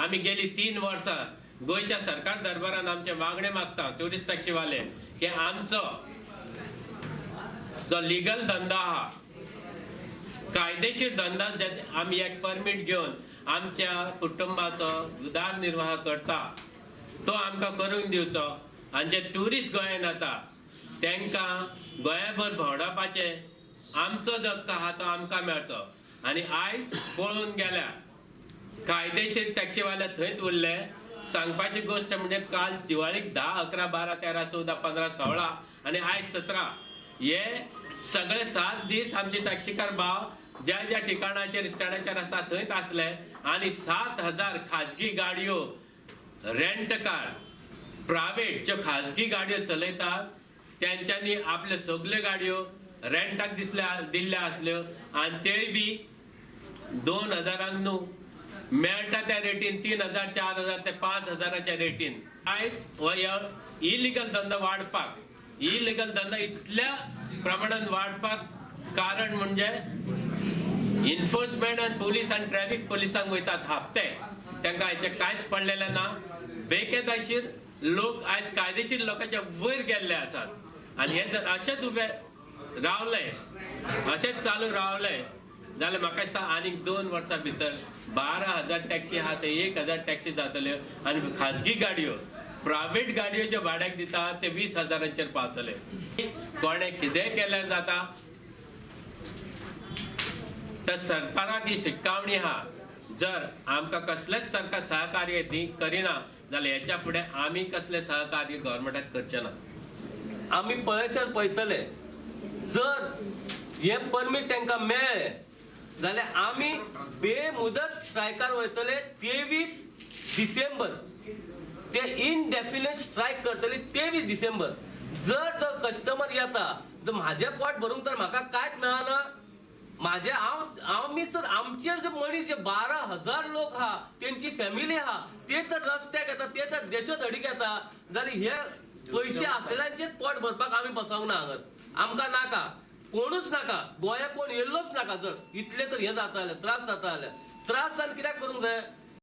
आमी गेली 3 वर्सां गोंयच्या सरकार दरबारान आमचे मागणे मागता ट्युरिस्ट टॅक्सीवाले की आमचो जो लिगल धंदा आहा, कायदेशीर धंदा, आमी एक परमीट घेवन आमच्या कुटुंबाचो उदरनिर्वाह करता तो आमकां करून दिवचो. आनी जे ट्युरिस्ट गोंयान येता तांकां गोंयाभर भोंवडावपाचें आमचो जो हक्क आहा तो आमकां मेळचो. आनी आयज पळोवन गेल्यार कायदेशीर टॅक्सीवाले थंयच उरले. सांगपाची गोश्ट म्हणजे काल दिवाळीक 10, 11, 12, 13, 14, 15, 16 आनी आयज 17 हे सगळे 7 दीस आमचे टॅक्सीकार भाव ज्या ज्या ठिकाणाचेर स्टँडाचेर आसता थंयच आसले. आनी 7,000 खाजगी गाडयो, रेंट कार, प्रायव्हेट ज्यो खाजगी गाडयो चलयतात त्यांच्यांनी आपल्यो सगल्यो गाडयो रेंटाक दिल्ल्या आसल्यो आनी तेय बी 2,000 न्हू मेळटा त्या रेटीन 3,000, 4,000 ते 5,000च्या रेटीन. आयज हो इलिगल धंदा वाडपाक, इलिगल धंदा इतल्या प्रमाणान वाडपाक कारण म्हणजे इन्फोर्समेंट आनी पोलीस आनी ट्रॅफिक पोलिसांक वयतात हप्ते, तांकां हाचें कांयच पडलेलें ना. बेकायदेशीर लोक आयज कायदेशीर लोकांच्या वयर गेल्ले आसात. आनी हे जर अशेंच उबे रावले, अशेंच चालू रावले जाल्यार म्हाका दिसता आनीक 2 वर्सां भितर 12,000 टॅक्सी आहा ते 1,000 टॅक्सी जातल्यो आनी खाजगी गाडयो, प्रायव्हेट गाडयो ज्यो भाड्याक दिता ते 20,000 पावतले. कोणें कितेंय केल्यार जाता. तर सरकाराक ही शिटकावणी आहा, जर आमकां कसलेंच सरकार सहकार्य करिना जाल्यार हेच्या फुडें आमी कसलें सहकार्य गव्हर्मेंटाक करचें ना. आमी पळयचर पळयतले, जर हे परमीट तांकां मेळ्ळें जाल्यार आमी बेमुदत स्ट्रायकार वयतले. 23 डिसेंबर ते इनडेफिनेट स्ट्रायक करतले. 23 डिसेंबर जर जो कस्टमर येता, जर म्हाजें पोट भरूंक तर म्हाका कांयच मेळना. म्हाजे हांव मीस जर आमचे जे मनीस जे 12,000 लोक आहा, तेंची फॅमिली आहा, ते तर रस्त्याक येता, ते तर देशोधडीक येता, जाल्यार हे पयशे आसलेल्यांचेच पोट भरपाक आमी बसोंक ना हांगर. आमकां नाका, कोणूच नाका, गोंयाक कोण येयल्लोच नाका. जर इतले तर हे जाता जाल्यार त्रास जाता जाल्यार त्रास जावन कित्याक करूंक जाय?